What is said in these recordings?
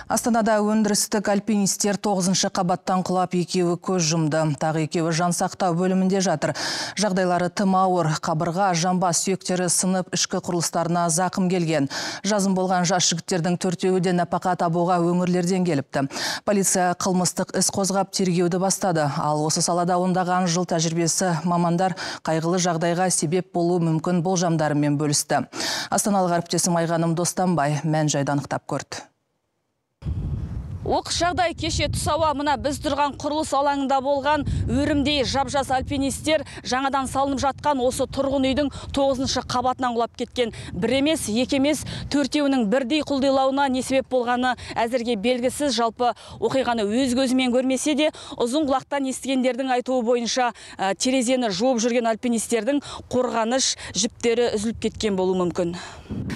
Астанада өндірістік альпинистер 9-шы қабаттан құлап, екеуі көз жұмды. Тағы екеуі жансақтау бөлімінде жатыр. Жағдайлары тым ауыр. Қабырға, жамбас сүйектері сынып, ішкі құрылыстарына зақым келген. Жазым болған жас жігіттердің төртеуі де нәпақа табуға өңірлерден келіпті. Полиция қылмыстық іс қозғап, тергеуді бастады. Ал осы салада ондаған жыл тәжірибесі мамандар қайғылы жағдайға себеп болуы мүмкін болжамдарымен бөлісті. Астаналық әріптесім Айғаным Достанбай мән жайды анықтап көрді. Оқыс жағдай кеше түс ауа мына біз тұрған құрылыс алаңында болған. Өрімдей жап-жас альпинистер жаңадан салынып жатқан осы тұрғын үйдің 9-шы қабатынан құлап кеткен. Бір емес, екі емес, төртеуінің бірдей құлдилауына не себеп болғаны әзірге белгісіз. Жалпы оқиғаны өз көзімен көрмесе де, ұзын құлақтан естігендердің айтуы бойынша терезені жуып жүрген альпинистердің қорғаныш жіптері үзіліп кеткен болуы мүмкін.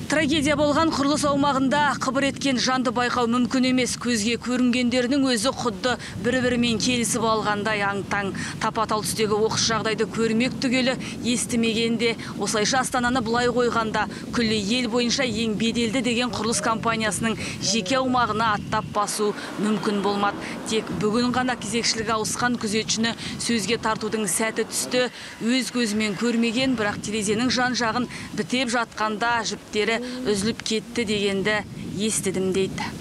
Трагедия болған құрылыс аумағында қыбыр еткен жанды байқау мүмкін емес. Көзге көрінгендерінің өзі құдды бір-бірімен келісіп алғандай аң-таң. Тапа-тал түстегі оқыс жағдайды көрмек түгелі естімегенде, осылайша Астананы былай қойғанда күллі ел бойынша ең беделді деген құрылыс компаниясының жеке аумағына аттап басу мүмкін болмады. Тек бүгін ғана кезекшілігі ауысқан күзетшіні сөзге тартудың сәті түсті. Өз көзімен көрмеген, бірақ терезенің жан-жағын бітеп жатқанда жіптері үзіліп кетті дегенді естідім дейді.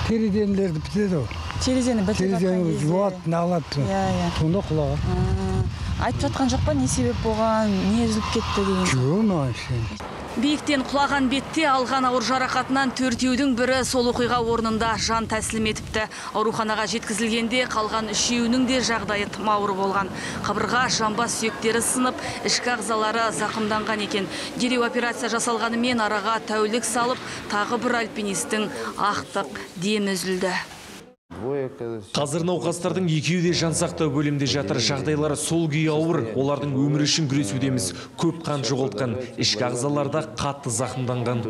Терезелерді бітеді ғой. Терезені бітіп жатқан кезде. Жуады, налады. Иә. Сонда құлаған. Айтып жатқан жоқ па, не себеп болған, не үзіліп кетті деген? Жоқ, маған. Биіктен құлаған бетте алған ауыр жарақатынан төртеудің бірі сол оқиға орнында жан тәсілім етіпті. Ауруханаға жеткізілгенде қалған үшеуінің де жағдайы тым ауыр болған. Қабырға, жамбас сүйектері сынып, ішкі ағзалары зақымданған екен. Дереу операция жасалғанымен араға тәулік салып, тағы бір альпинистің ақтық демі үзілді. Қазір науқастардың екеуі де жансақтау бөлімде жатыр. Жағдайлары сол күйі ауыр. Олардың өмірі үшін күресудеміз. Көп қан жоғалтқан, ішкі ағзаларда қатты зақымданған.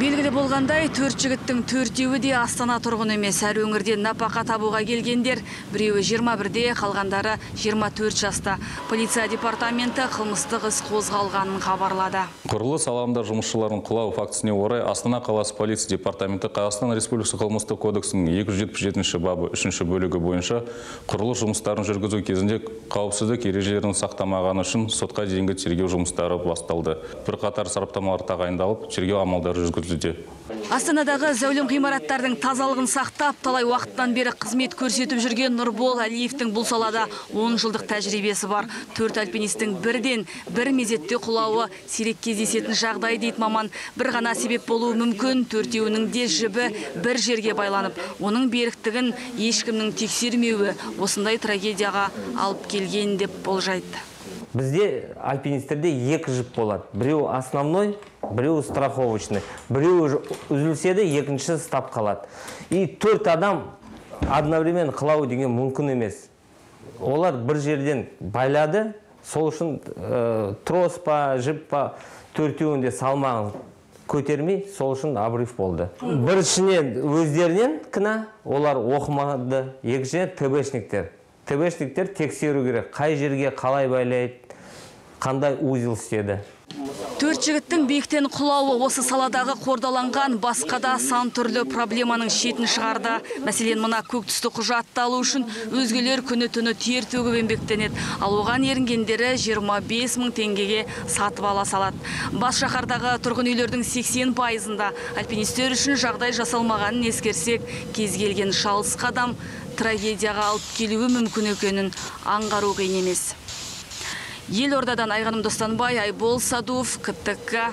Белгілі болғандай, төрт жігіттің төртеуі де Астана тұрғыны емес. Әр өңірден нәпақа табуға келгендер. Біреуі 21-де, қалғандары 24 жаста. Полиция департаменті қылмыстық іс қозғалғанын хабарлады. Құрылыс алаңында жұмысшылардың құлау фактісіне орай Астана қаласы полиция департаменті Қазақстан Республикасы Қылмыстық кодексінің 277 бабы 3-ші бөлігі бойынша құрылыс жұмыстарын жүргізу кезінде қауіпсіздік ережелерін сақтамағаны үшін сотқа дейінгі тергеу жұмыстары басталды. Бірқатар сараптамалар тағайындалып, тергеу амалдары жүргізілуде. Астанадағы зәулім ғимараттардың тазалығын сақтап, талай уақыттан бері қызмет көрсетіп жүрген Нұрбол Әлиевтің бұл салада 10 жылдық тәжірибесі бар. Төрт альпинистің бірден бір мезетте құлауы сирек кездесетін жағдай дейді маман. Бір ғана себеп болуы мүмкін, төртеуінің де жібі бір жерге байланып, оның беріктігін ешкімнің тексермеуі осындай трагедияға алып келген деп болжайды. Бізде альпинистерде екі жіп болады. Біреуі основной, біреуі страховочный. Біреуі үзілсе де, екіншісі ұстап қалады. И төрт адам одновременно құлау деген мүмкін емес. Олар бір жерден байлады, сол үшін трос па, жіп па, төртеуін де салмағын көтермей, сол үшін обрыв болды. Біріншінен өздерінен кінә, олар оқымады. Екіншіден ТБшниктер. ТБшниктер тексеру керек, қай жерге қалай байлайды, қандай узел істеді. Төрт жігіттің биіктен құлауы осы саладағы қордаланған басқа да сан түрлі проблеманың шетін шығарды. Мәселен, мына көк түсті құжатты алу үшін өзгелер күні түні тер төгіп еңбектенеді. Ал оған ерінгендері 25 мың теңгеге сатып ала салады. Бас шаһардағы тұрғын үйлердің 80%-ында альпинистер үшін жағдай жасалмағанын ескерсек, кез келген шалыс қадам трагедияға алып келуі мүмкін екенін аңғару қиын емес. Елордадан Айғаным Достанбай, Айбол Садуов, КТК,